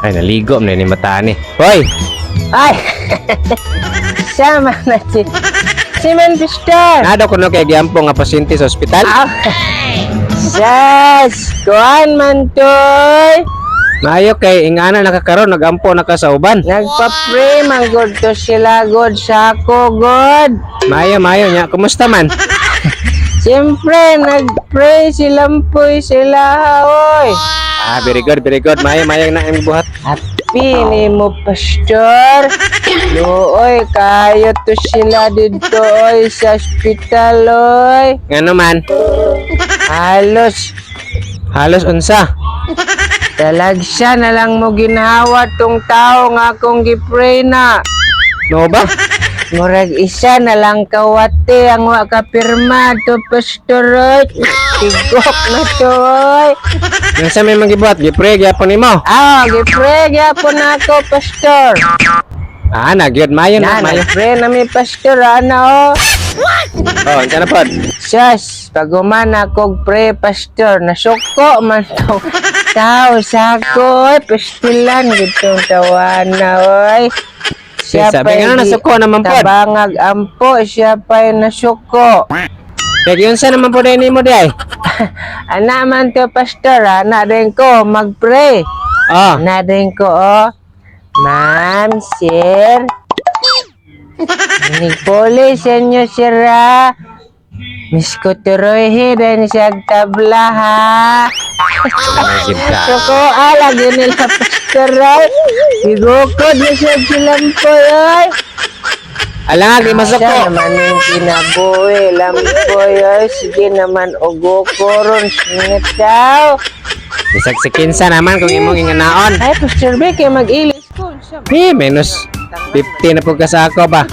Ay, naligo man ni mata ni. Hoy! Ay! Sama na si Simon Pastor! Nado kuno kay giampo nga pasyente sa ospital. Ah! Sas! Kuan man toy! Maayo kay ingana nakakaron nagampo na ka sa uban. Nagpa-pray man god to sila god sa ako god. Maayo, maayo nya. Kumusta man? Siyempre, nag-pray silampoy sila oy. Ah, very good, very good. Maayo, maayo na ang buhat. Happy ni mo, Pastor. Luoy, kayo to sila dito oy sa ospital oy. Ngano man? Halos Halos unsa? talagsa na lang mo ginhawa tong tao nga akong gipray na. No ba? Murag isa na lang kawate ang wa ka pirma to, Pastor oy. Tigok na to oy. Unsa may magibuhat? Gipray gyapon nimo. Ah, gipray gyapon ako, Pastor. Ah, nagyod maayo na, Na, maayo. nagpray na mi, Pastor, ana oh. Oh, unsa na pod? Sas, pag human akong pray, Pastor, nasuko man to. Tao sa ako, oy, pastilan, gitong tawana, oy. Siya sabi nga nasuko naman pod. Tabangag ampo, siya pa'y nasuko. Kay unsa naman pod nimo di ay? Ana man to, Pastor, ana din ko, mag-pray. Oh, Ana din ko, oh. Ma'am, sir. Nagpuli sa inyo, sir, ha. Miss ko turoy, din siya tabla, ha. nagyod ka. Suko, ah, lagi nila, Pastor, ay. Igukod na siya silampoy, ay. Alangag di masuko. Siya naman yung kinabuhi, lampoy, ay. Sige naman, ugukoron, singit daw. Bisag si kinsa naman kung imong inganaon. Ay, Pastor B, kaya mag-ilis ko. Siya, Eh, minus 50 na po ka sa ako ba?